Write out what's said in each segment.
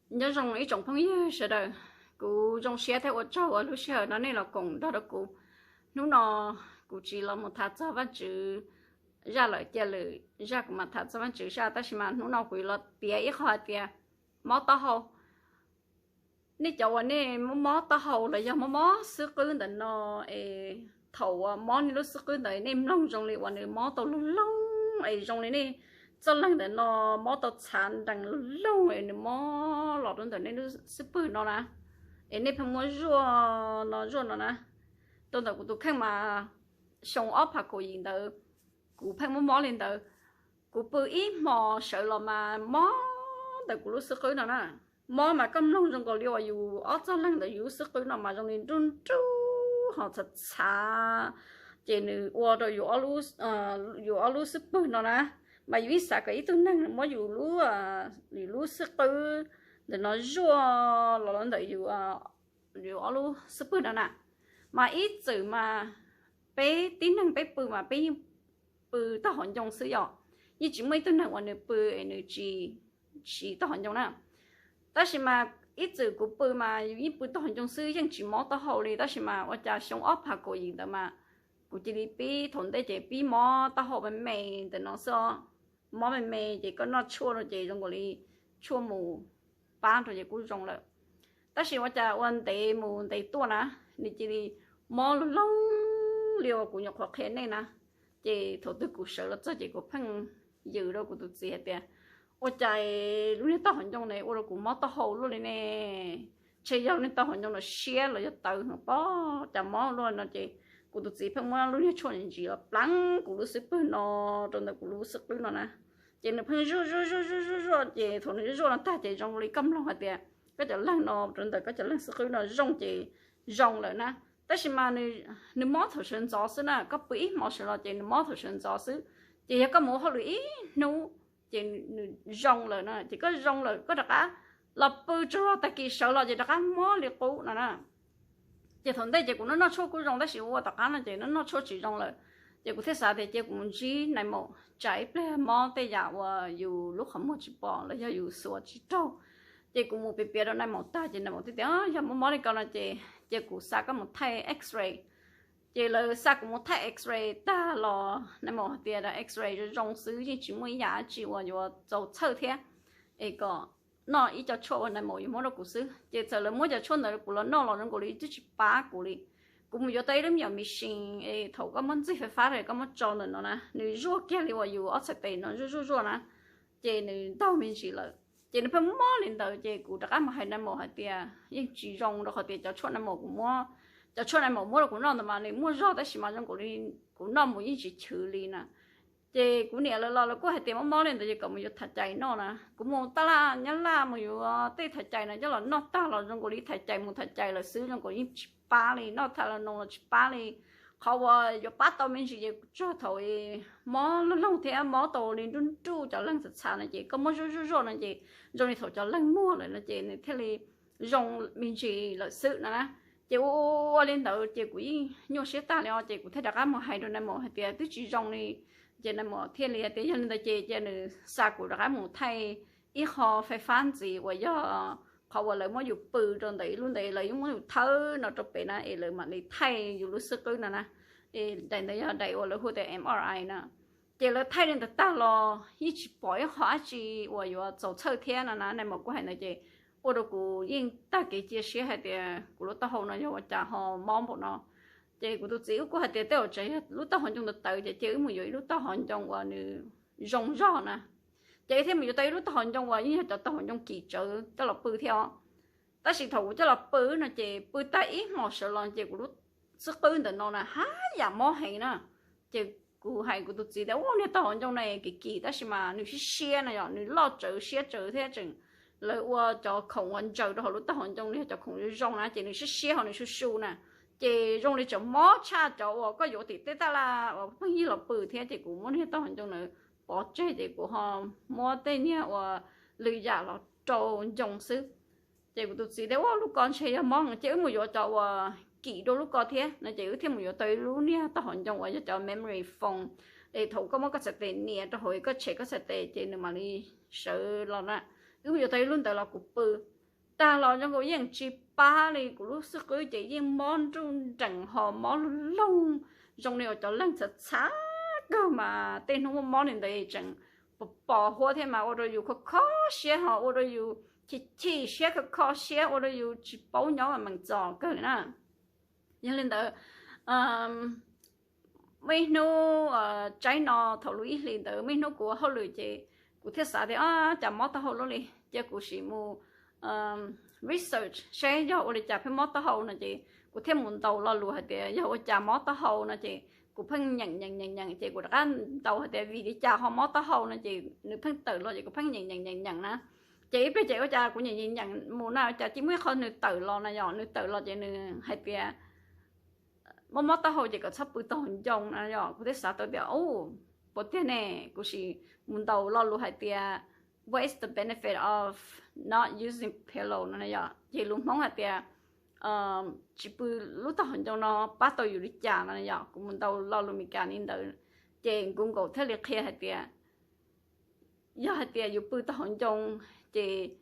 Nyob zoo ib tsoom phooj ywg sawv daws, kuv zoo siab thiab ua tsaug uas lub sij hawm no nej los koom nrog rau kuv. Hnub no kuv tsis los mus tham txog Vajtswv zaj lawm, cia lwm zaj kuv mam tham txog Vajtswv zaj, tab sis mas hnub no kuv yuav los piav ib qho hais tias mob taub hau. Nej cov uas nej mob mob taub hau los yog mob mob xwb qwb ntawm no, es thaum uas mob nej lub xwb qwb ntawd nej mloog zoo li uas nws mob tau loog loog, es zoo li nej txoj leeg ntawm no mob tau txhav nrees loog loog, es nws mob los rau ntawm nej lub xwb pwg no na, es nej pheej muab zuaj no zuaj no na. Rau ntawm kuv tus kheej mas xyoo ob phav kaum yim ntawd kuv pheej mob mob li ntawd. Kuv pw ib hmo sawv los mas mob ntawm kuv lub xwb qwb no na. Mob mas koj mloog zoo nkaus li uas yus ob txoj leeg ntawm yus lub xwb qwb no mas zoo li nruj nruj ho txhav txhav, ces nws ua rau yus ob lub xwb pwg no na. Mas yus ib xav kom ib tug neeg muab yus lub, yus lub xwb qwb ntawm no zuaj los ntawm yus ob lub xwb pwg no na. Mas ib txwm mas peb tib neeg peb pw mas peb yeej pw taub hau ncoo xwb yom, yeej tsis muaj ib tug neeg uas nws pw es nws tsis siv taub hau ncoo na. Tab sis mas ib txwm kuv pw mas yus yeej pw taub hau ncoo xwb yeej tsis mob taub hau li, tab sis mas ua cas xyoo ob phav kaum yim ntawd mas kuv cia li pib, thaum ntej ces pib mob taub hau me me ntawm no xwb os. Mob me me ces koj noj tshuaj no ces zoo nkaus li tshuaj mus pab rau ces kuj zoo lawm. Tab sis ua cas ua ntev mus ntev tuaj na, nws cia li mob loog loog li uas kuv nyuam qhuav qhia nej na. Ces thaum twg kuv sawv los txog ces kuv pheej yws rau kuv tus txiv hais tias, ua cas lub niag taub hau ncoo ne ua rau kuv mob taub hau luaj li ne? Ntshe yog lub niag taub hau ncoo no siab los yog tawv pob cas mob luaj no ces kuv tus txiv pheej muab lub niag tshuaj ntsim los pleev kuv lub xwb pwg no rau ntawm kuv lub xwb qwb no na. Ces nws pheej zuaj zuaj zuaj zuaj zuaj zuaj, ces thaum nws zuaj zuaj no tag ces zoo li koj mloog hais tias koj cov leeg no rau ntawm koj cov leeg xwb qwb no zoo ces zoo lawm na. Tab sis mas nws mob thaum sawv ntxov xwb na, koj pw ib hmo sawv los ces nws mob thaum sawv ntxov xwb. Ces yog koj mus ua hauj lwm ib hnub ces nws zoo lawm na, ces koj zoo lawm koj rov qab los pw tsaug zog tag kis sawv los ces rov qab mob li qub no na. Ces thaum ntej ces kuv noj noj tshuaj kuj zoo, tab sis ua tom qab no ces noj noj tshuaj tsis zoo lawm. Ces kuv thiaj xav tias cia kuv mus ntsib nais maum tsam ib pliag mob tej yam uas yus lub qhov muag tsis pom los yog yus xuas tsis raug. Ces kuv mus piav piav rau nais maum tag ces nais maum thiaj tias yog mob mob li ko no ces cia kuv xa koj mus thaij X-ray. Ces lawv xa kuv mus thaij X-ray tag los nais maum hais tias X-ray zoo zoo xwb yeej tsis muaj ib yam dab tsi uas yuav txaus txhawj thiab, es kom noj ib co tshuaj uas nais maum yuav muab rau kuv xwb. Ces txawm lawv muab cov tshuaj ntawd rau kuv los noj los zoo nkaus li twb tsis pab kuv li. Kuv mus yuav tau ib lub me nyuam machine es thaum koj muab ntxig fais fab rau koj muab tso ntawm no na, nws zuaj kiag li uas yus ob txhais tes no zuaj zuaj zuaj na, ces nws ntaug me ntsis lawm. Ces nws pheej mob li ntawd ces kuv rov qab mus hais nais maum hais tias yeej tsis zoo, rau qhov tias cov tshuaj nais maum kuv muab, cov tshuaj nais maum muab rau kuv noj ntawd mas nws muaj zog tab sis mas zoo nkaus li kuv noj mus yeej tsis chwv li na. Ces kuv niam lawv los lawv kuj hais tias mob mob li ntawd ces kom mus yuav thas cais noj na. Kuv mus taj laj nyab laj mus yuav tej thas cais no coj los noj tag los zoo nkaus li thas cais mus thas cais lawm xwb, zoo nkaus yeej tsis pab li, noj thas la noo los tsis pab li. Qhov uas yuav pab tau me ntsis ces tsuas thaum mob loog loog thiab mob tau li nruj nruj cov leeg txhav txhav no ces koj muab zuaj zuaj zuaj no ces zoo li thaum cov leeg muag lawm no ces nws thiaj li zoo me ntsis lawm xwb no na. Ces ua ua li ntawd ces kuv yeej nyuaj siab tag li os, ces kuv thiaj rov qab mus hais rau nais maum hais tias twb tsis zoo li. Ces nais maum thiaj li hais tias yog li ntawd ces cia nws xa kuv rov qab mus thaij ib qho fais fab ntxiv uas yog qhov uas lawv muab yus pw rau ntawm ib lub ntawd, lawv yeej muab yus thawb no rau pem na es lawv mam li thaij yus lub xwb qwb no na. Daim ntawd yog daim uas lawv hu tias M R I na. Ces lawv thaij li ntawd tag los yeej tsis pom ib qho dab tsi uas yuav txaus txhawj thiab no na. Nais maum kuj hais ntawd ces ua rau kuv yeej tag kev cia siab hais tias kuv lub taub hau no yog ua cas ho mob npaum no. Ces kuv tus txiv wb kuj hais tias tej zaum tsam yog lub taub hau ncoo tawv tawv ces cia wb mus yuav ib lub taub hau ncoo uas nws zoo zog na. Ces wb thiaj mus yuav tau ib lub taub hau ncoo uas yeej yog cov taub hau ncoo kim tsawv coj los pw thiab os. Tab sis thaum kuv coj los pw no ces pw tag ib hmos sawv los ces kuv lub xwb qwb ntawm no na haj yam mob heev na. Ces kuv hais kuv tus txiv tias ua niag taub hau ncoo no kim kim tab sis mas nws siab siab no yom, nws loj tsawv siab tsawv thiab tseem lawv ua cov khoom uas ntsaws rau hauv lub taub hau ncoo, nws yog cov khoom zoo zoo na ces nws siab siab ho nws su su na. Ces zoo li tseem mob tshaj cov uas koj yuav tim tej taj laj uas pheej yig los pw thiab. Ces kuv muab niag taub hau ncoo na pov tseg ces kuv ho muab tej niag uas lwm yam los rau ncoo xwb. Ces kuv tus txiv tias ua lub ko ntshe yog mob ces wb mus yuav cov uas kim dua lub ko thiab no ces wb thiaj mus yuav tau ib lub niag taub hau ncoo uas yog cov memory foam es thaum koj muab koj txhais tes nias rau hauv koj tshem koj txhais tes ces nws mam li sawv los na. Wb mus yuav tau ib lub ntawd los kuv pw. tag los zoo nkaus yeej tsis pab li, kuv lub xub qwb ces yeej mob nruj nreem ho mob lug loog, zoo li uas cov leeg txhav txhav kawg mas tej hnub muaj mob li ntawd tseem pos pos huab thiab mas ua rau yus kho kho siab ho ua rau yus chim chim siab kho kho siab ua rau yus tsis paub nyob meem txom kawg li na. Yog li ntawd, muaj ib hnub tsaib no thaum lub ib hlis ntawd muaj ib hnub kuv ua hauj lwm ces kuv thiaj xav tias, o, cas mob taub hau luaj li, cia kuv sim mus research seb yog ua li cas pheej mob taub hau no ces kuv thiaj mus ntaus lo lus hais tias yog ua cas mob taub hau no ces kuv pheej nyeem nyeem nyeem nyeem ces kuv rov qab ntaus hais tias vim li cas ho mob taub hau no ces nws pheej tawm los ces kuv pheej nyeem nyeem nyeem nyeem na. Ces ib pliag ces ua cas kuv nyeem nyeem nyeem mus na ua cas cia muaj ib qho nws tawm los na yom, nws tawm los ces nws hais tias mob mob taub hau ces kom txhob pw taub hau ncoo na yom. Kuv thiaj xav tau tias, u, puas tiag ne? Kuv sim mus ntaus lo lus hais tias what is the benefit of not using pillow no na yom, ces lus Hmoob hais tias tsis pw lub taub hau ncoo no pab tau yus li cas no yom. Kuv mus ntaus lo lus Meskas li ntawd ces Google thiaj li qhia hais tias yog hais tias yus pw taub hau ncoo ces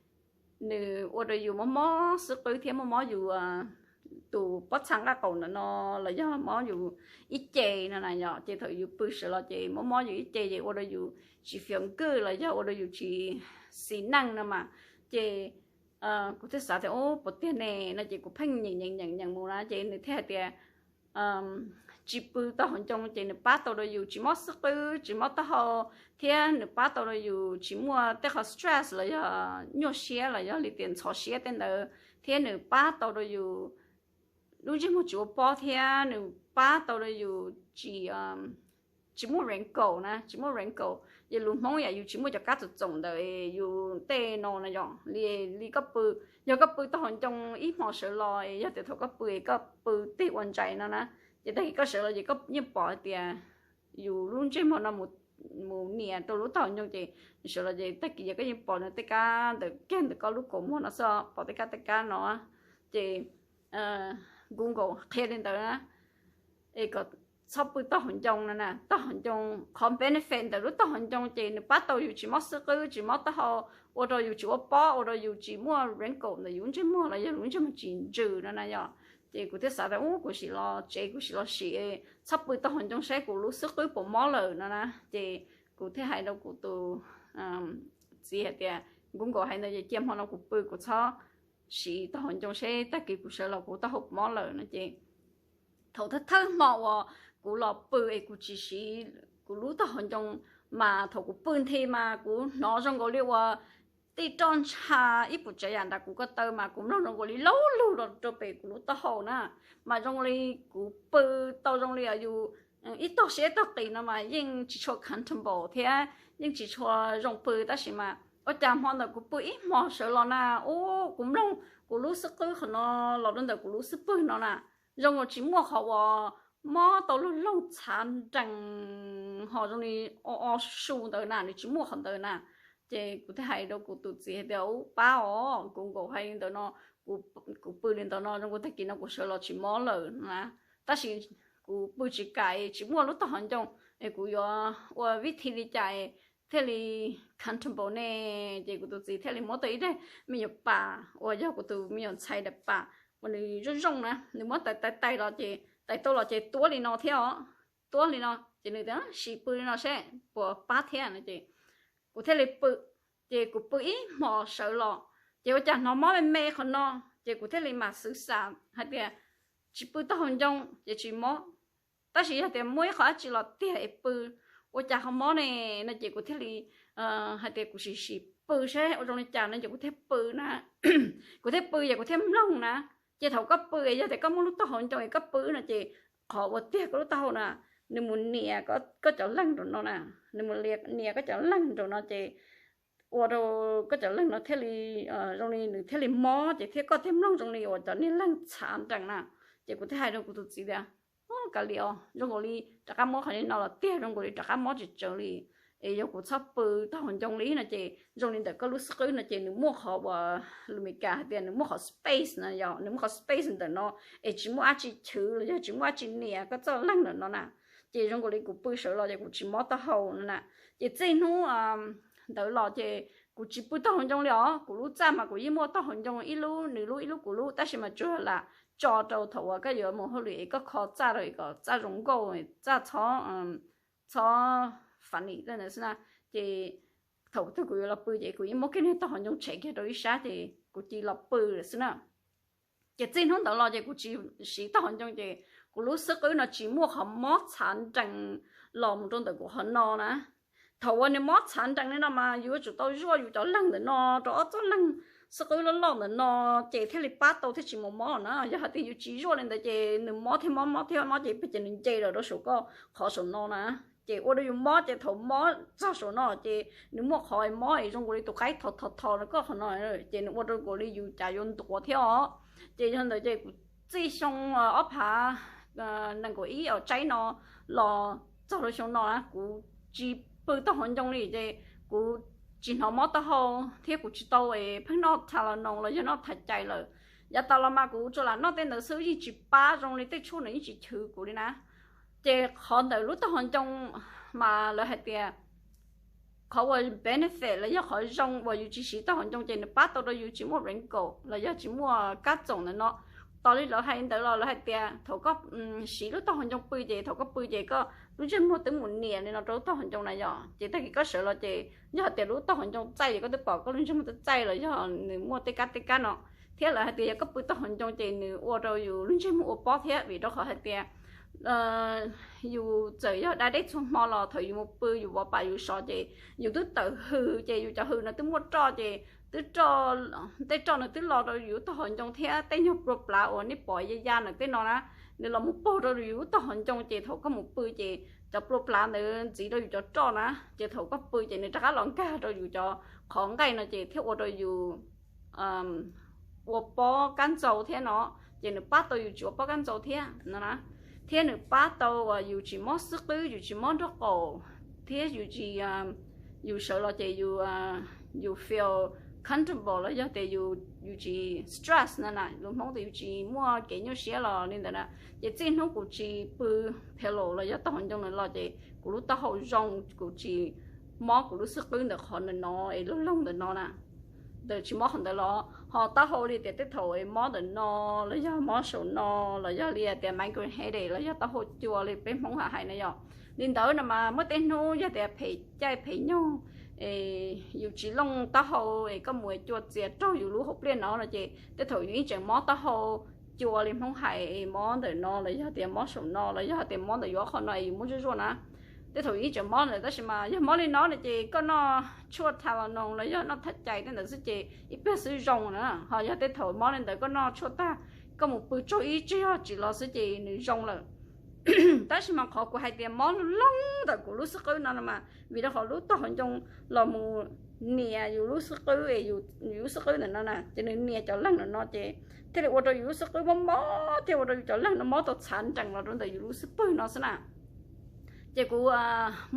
nws ua rau yus mob mob xub qwb thiab mob mob yus tus pob txha nqaj qaum ntawm no los yog mob yus ib ce no na yom. Ces thaum yus pw sawv los ces mob mob yus ib ce ces ua rau yus tsis fiav nkwj los yog ua rau yus tsis xis neej no mas. Ces kuv thiaj xav tias, u, puas tiag ne no ces kuv pheej nyeem nyeem nyeem nyeem mus na ces nws thiaj hais tias tsis pw taub hau ncoo ces nws pab tau rau yus tsis mob xub qwb tsis mob taub hau thiab nws pab tau rau yus tsis muaj tej qhov stress los yog nyuaj siab los yog li tias ntxhov siab tej ntawd thiab nws pab tau rau yus lub ntsej muag tsis ua pob thiab nws pab tau rau yus tsis tsis muaj wrinkle na, tsis muaj wrinkle. Yog lus Hmoob yam yus tsis muaj cov kab txoom txoom ntawm yus tej no na yom. Li, li koj pw, yog koj pw taub hau ncoo ib hmo sawv los yog tias thaum koj pw koj pw tig ua ntsais no na, ces tag kis koj sawv los ces koj yeej pom hais tias yus lub ntsej muag no mus nias rau lub taub hau ncoo ces sawv los ces tag kis yog koj yeej pom nws tej kab ntawm kiag ntawm koj lub kaus muag no xwb, pom tej kab tej kab no. Ces Google qhia li ntawd na, es kom txhob pw taub hau ncoo no na. Taub hau ncoo, qhov benefit ntawm lub taub hau ncoo ces nws pab tau yus tsis mob xub qwb tsis mob taub hau, ua rau yus tsis ua pob, ua rau yus tsis muaj wrinkle ntawm yus ntsej muag los yog lub ntsej muag tsis ntsws no na yom. Ces kuv thiaj xav tias, u, kuv sim los tsev kuv sim los sim txhob pw taub hau ncoo saib kuv lub xub qwb puas mob lawm no na. Ces kuv thiaj hais rau kuv tus txiv hais tias, Google hais ntawd ces cia hmo no kuv pw kuv txhob siv taub hau ncoo seb tag kis kuv sawv los kuv taub hau mob lawm no ces thaum thawj thawj hmo uas kuv los pw es kuv tsis siv kuv lub taub hau ncoo mas thaum kuv pw nthi mas kuv hnov zoo nkaus li uas tej roj ntsha ib puas tsav yam nram kuv ko taw mas kuv mloog zoo nkaus li laub lug los rau pem kuv lub taub hau na. Mas zoo li kuv pw tau zoo li yus ib tog siab ib tog qis no mas yeej tsis tshua comfortable thiab yeej tsis tshua zoo pw tab sis mas ua cas hmo ntawm kuv pw ib hmo sawv los na, u, kuv mloog kuv lub xub qwb qhov no los rau ntawm kuv lub xub pwg no na, zoo nkaus tsis muaj qhov uas mob tau lug loog txhav nrees ho zoo li o o su ntawd na, nws tsis muaj qhov ntawd na. Ces kuv thiaj hais rau kuv tus txiv hais tias, u, pab os, kuv nkaus hais li ntawd no, kuv pw li ntawd no zoo nkaus tag kis no kuv sawv los tsis mob lawm na. Tab sis kuv pw tsis kam, tsis muaj lub taub hau ncoo, es kuv yuav ua vib thi li cas thiaj li comfortable ne? Ces kuv tus txiv thiaj li muab tau ib daim me nyuam pas uas yog kuv tus me nyuam ntxhais daim pas uas nws zoo zoo na, nws muab tais tais tais los ces tais tau los ces tuab li no thiab os, tuab li no ces nws tias sim pw li no seb puas pab thiab no ces kuv thiaj li pw. Ces kuv pw ib hmo sawv los ces ua cas hnov mob me me qhov no, ces kuv thiaj li mam xwv xam hais tias tsis pw taub hau ncoo ces tsis mob, tab sis yog tias muaj ib qho dab tsi los tiag es pw ua cas ho mob ne no ces kuv thiaj li hais tias kuv sim sim pw seb ua zoo li cas no ces kuv thiaj pw na. Kuv thiaj pw ces kuv thiaj mloog na. Ces thaum koj pw es yog tias koj muaj lub taub hau ncoo es koj pw no ces qhov uas tiag koj lub taub hau na, nws mus nias koj cov leeg nraum no na, nws mus nias koj cov leeg nraum no ces ua rau koj cov leeg no thiaj li zoo li nws thiaj li mob ces thiab koj thiaj mloog zoo li uas cov niag leeg txhav nrees na. Ces kuv thiaj hais rau kuv tus txiv tias, kav liam os, zoo nkaus li rov qab mob qhov no los tiag, zoo nkaus li rov qab mob tsis tsawg li. Es yog kuv txhob pw taub hau ncoo li no ces zoo li ntawm koj lub xub qwb no ces nws muaj qhov uas lus Meskas hais tias nws muaj qhov space na yom, nws muaj qhov space ntawm no es tsis muaj dab tsi chwv los yog tsis muaj dab tsi nias koj txoj leeg ntawm no na. Ces zoo nkaus li kuv pw sawv los ces kuv tsis mob taub hau no na. Ces txij hnub ntawd los ces kuv tsis pw taub hau ncoo li os. Kuv lub txaj mas kuv yeej muaj taub hau ncoo ib lub, nws lub ib lub kuv lub, tab sis mas tsuas lam tso rau thaum uas koj yuav mus hauj lwm es koj kho txaj rau kom txaj zoo nkauj, txaj txhob, txhob funny ntawd xwb na. Ces thaum twg kuv yuav los pw ces kuv yeej muab kiag niag taub hau ncoo tshem kiag rau ib sab ces kuv cia li los pw lawm xwb na. Ces txij hnub ntawd los ces kuv tsis siv taub hau ncoo ces kuv lub xub qwb no tsis muaj qhov mob txhav nrees los mus rau ntawm kuv qhov no na. Thaum uas nws mob txhav nrees li no mas yus yuav tsum tau zuaj yus cov leeg ntawm no rau ob txoj leeg xub qwb loj loj ntawm no ces thiaj li pab tau thiaj tsis mus mob na. Yog hais tias yus tsis zuaj li ntawd ces nws mob thiab mob, mob thiab mob ces pes ces nws nce los rau saum koj qhov saum no na. Ces ua rau yus mob ces thaum mob txog saum no ces nws muaj qhov mob es zoo nkaus li tus qaib thos thos thos rau koj qhov no, ces nws ua rau nkaus li yus cas yuav ntuav thiab os. Ces yog ntawd ces kuv txij xyoo ob phav nees nkaum ib os tsaib no los txog rau xyoo no na kuv tsis pw taub hau ncoo li ces kuv tsis hnov mob taub hau thiab kuv tsis tau pheej noj Tylenol los yog noj thas cai lawm. Yav tas los mas kuv tsuas lam noj tej ntawd xwb yeej tsis pab zoo li tej tshuaj ntawd yeej tsis chwv kuv li na. Ces qhov ntawm lub taub hau ncoo mas lawv hais tias qhov uas benefit los yog qhov zoo uas yus tsis siv taub hau ncoo ces nws pab tau rau yus tsis muaj wrinkle los yog tsis muaj kab txoom ntawm no. Tos li lawv hais ntawd los lawv hais tias thaum koj siv lub taub hau ncoo pw ces thaum koj pw ces koj lub ntsej muag twb mus nias li no rau lub taub hau ncoo na yom. Ces tag kis koj sawv los ces yog hais tias lub taub hau ncoo txaij ces koj twb pom koj lub ntsej muag twb txaij los yog nws muaj tej kab tej kab no. Thiab lawv hais tias yog koj pw taub hau ncoo ces nws ua rau yus lub ntsej muag ua pob thiab vim rau qhov hais tias yus txawm yog da dej txhua hmo los thaum yus mus pw yus vov pam yus sov ces yus twb tawm hws ces yus cov hws no twb muaj roj ces twb, tej roj no twb los rau yus taub hau ncoo thiab tej nyuag plua plav uas nej pom ya ya ntawm tej no na, nws los mus paug rau yus lub taub hau ncoo ces thaum koj mus pw ces cov plua plav ntawd ntxiv rau yus cov roj na, ces thaum koj pw ces nws rov qab los nkag rau yus cov qhov nqaij no ces thiaj ua rau yus ua pob kab ntxaus thiab no, ces nws pab tau yus tsis ua pob kab ntxaus thiab no na. Thiab nws pab tau uas yus tsis mob xub qwb, yus tsis mob nraub qaum, thiab yus tsis, yus sawv los ces yus, yus feel comfortable los yog tias yus tsis stress no na, lus Hmoob tias yus tsis muaj kev nyuaj siab los li ntawd na. Ces txij hnub kuv tsis pw pillow los yog taub hau ncoo no los ces kuv lub taub hau zoo, kuv tsis mob kuv lub xub qwb ntawm qhov ntawm no es loog loog ntawm no na. Ntawm tsis mob qhov ntawd los ho taub hau li tias tej thaum mob ntawm no los yog mob saum no los yog li tias migraine headache los yog taub hau cua li peb Hmoob hais na yom. Li ntawd no mas muaj tej hnub yog tias phem caij phem nyoog, yus tsis looj taub hau es koj mus cua txias raug yus lub hauv pliaj no no ces tej thaum yus yeej tseem mob taub hau cua li Hmoob hais, mob ntawm no los yog tias mob saum no los yog tias mob ntawm yus qhov no es yus muab zuaj zuaj na. Tej thaum yus yeej tseem mob ntawd tab sis mas yog mob li no no ces koj noj tshuaj Tylenol los yog noj thaj cai tej ntawd xwb ces ib pliag xwb zoo na. Ho yog tej thaum mob li ntawd koj noj tshuaj tag, koj mus pw tsaug ib tsig tsis los xwb ces nws zoo lawm. Tab sis mas qhov kuv hais tias mob lub loog ntawm kuv lub xub qwb no no mas vim rau qhov lub taub hau ncoo los mus nias yus lub xub qwb, yus lub xub qwb ntawm no na, ces nws nias cov leeg ntawm no ces thiaj li ua rau yus lub xub qwb mob mob thiab ua rau yus cov leeg no mob tau txhav nrees los rau ntawm yus lub xub pwg no xwb na. Ces kuv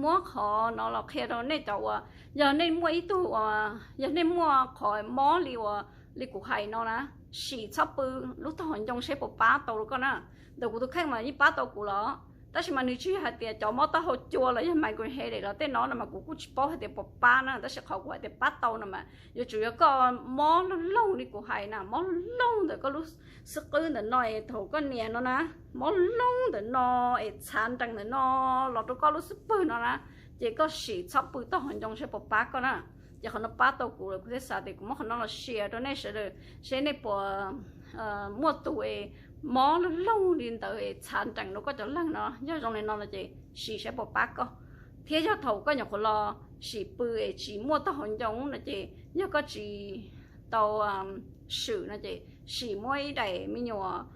muab qhov no los qhia rau nej cov uas yog nej muaj ib tug uas yog nej muaj qhov mob li uas li kuv hais no na, sim txhob pw lub taub hau ncoo seb puas pab tau rau koj na. Ntawm kuv tus kheej mas yeej pab tau kuv los, tab sis mas nws tsis yog hais tias cov mob taub hau cua los yog migraine headache los tej no no mas kuv kuj tsis paub hais tias puas pab na, tab sis qhov kuv hais tias pab tau no mas yuav tsum yog koj mob loog loog li kuv hais na, mob loog loog ntawm koj lub xub qwb ntawm no es thaum koj nias no na, mob loog ntawm no es txhav nrees ntawm no los rau koj lub xub pwg no na, ces koj sim txhob pw taub hau ncoo seb puas pab koj na. Ces qhov no pab tau kuv lawm kuv thiaj xav tias kuv muab qhov no los share rau nej sawv daws seb nej puas muaj tus es mob loog loog li ntawd es txhav nrees rau koj cov leeg no. Yog zoo li no no ces sim saib puas pab koj. Thiab yog thaum koj nyuam qhuav los sim pw es tsis muaj taub hau ncoo no ces yog koj tsis tau swm no ces sim muab ib daim me nyuam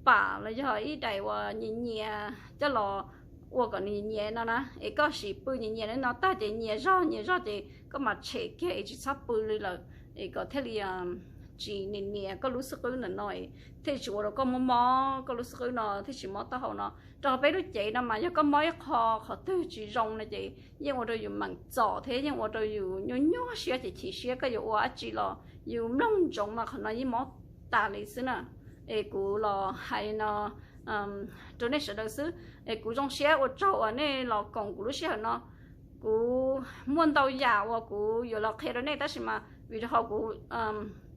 pam los yog ib daim uas nyias nyias coj los ua kom nws nyias no na, es koj sim pw nyias nyias li no tag ces nyias zog nyias zog ces koj mam tshem kiag es tsis txhob pw li lawm, es kom thiaj li tsis nias nias koj lub xub qwb ntawm no, thiaj tsis ua rau koj mob mob koj lub xub qwb no thiaj tsis mob taub hau no. Rau qhov peb lub cev no mas yog koj mob ib qho qhov twg tsis zoo no ces yeej ua rau yus meem txom thiab yeej ua rau yus nyuaj nyuaj siab ces chim siab koj yuav ua dab tsi los yus mloog ntsoov mas qhov no yeej mob tas li xwb na. Es kuv los hais li no rau nej sawv daws xwb, es kuv zoo siab ua tsaug uas nej los koom kuv lub sij hawm no. Kuv muaj ntau yam uas kuv yuav los qhia rau nej, tab sis mas vim rau qhov kuv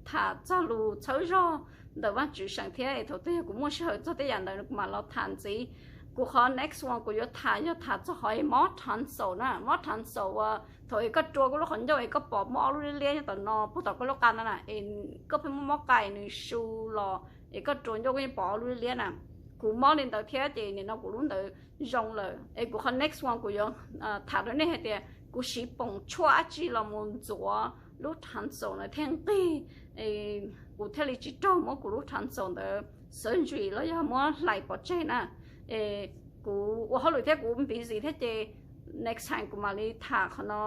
tham txog lus txhawb zog ntawm Vaajtswv seem thiab es thaum twg yog kuv muaj sij hawm txog tej yam ntawd kuv mam los tham ntxiv. Kuv qhov next one kuv yuav tham yog tham txog qhov es mob tonsil na, mob tonsil uas thaum es koj rua koj lub qhov ncauj es koj pom muaj ob lub liab liab nyob tom no puag tom koj lub qa no na, es koj pheej muaj mob qa nws su los es koj rua ncauj koj yeej pom ob lub liab liab na. Kuv mob li ntawd thiab ces nim no kuv lub ntawd zoo lawm. Es kuv qhov next one kuv yuav tham rau nej hais tias kuv siv poom tshuaj dab tsi los mus ntxuav lub tonsil ntawd thiaj nqig, kuv thiaj li tsis raug muab kuv lub tonsil ntawd surgery los yog muab hlais pov tseg na. Es kuv ua hauj lwm thiab kuv busy thiab ces next time kuv mam li tham qhov no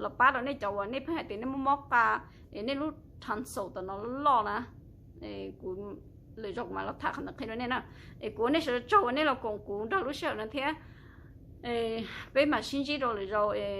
los pab rau nej cov uas nej pheej hais tias nej muaj mob qa es nej lub tonsil tom no loj na. Kuv lwm zaus kuv mam los tham qhov no qhia rau nej na. Es kuv ua nej sawv daws tsaug uas nej los koom kuv nrog lub sij hawm no thiab. Peb mam sib ntsib rau lwm zaus.